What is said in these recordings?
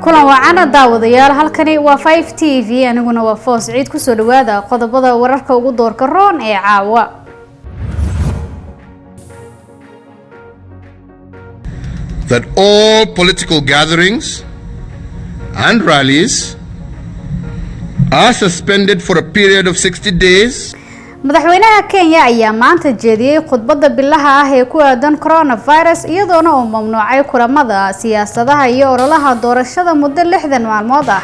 Kulan waacana daawadayaal, halkani waa 5 TV, aniguna waa Foos Ciid. Kusoo dhawaada qodobada wararka ugu doorka roon ee caawa. That all political gatherings and rallies are suspended for a period of 60 days. Madaxweynaha Kenya ayaa maanta jeediyey khudbadda bilaha ah ee ku aadan coronavirus, iyadoona uu mamnuucay kulamada siyaasadaha iyo ololaha doorashada muddo 60 maalmood ah.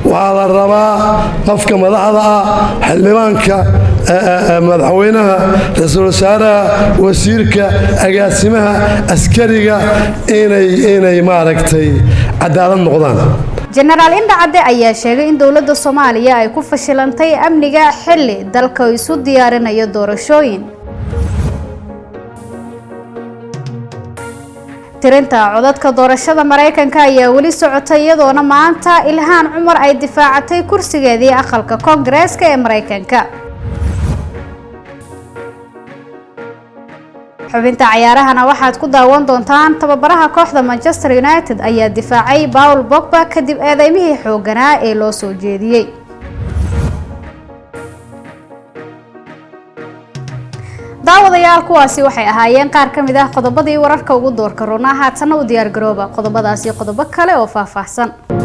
Waxaa la rabaa qofka madaxda ah, xildhibaanka, madaxweynaha, ra-iisul wasaaraha, wasiirka, agaasimaha, askariga, inay maaragtay cadaalad noqdaan. Jenaraal Indhacadde ayaa sheegay in dowladda Soomaaliya ay ku fashilantay amniga xilli dalka isu diyaarinayo doorashooyin. Tirinta codadka doorashada Maraykanka ayaa weli socotay, iyadoona maanta Ilhaan Cumar ay difaacatay kursigeedii aqalka koongareeska ee Maraykanka. Xubinta cayaarahana waxaad ku daawan doontaan: tababaraha kooxda Manchester United ayaa difaacay Paul Pogba kadib eedeymihii xooganaa ee loo soo jeediyey. Daawadayaal, kuwaasi waxay ahaayeen qaar ka mid ah qodobadii wararka ugu doorka roonaa. Haatanna u diyaar garooba qodobadaasi, qodobo kale oo faahfaahsan.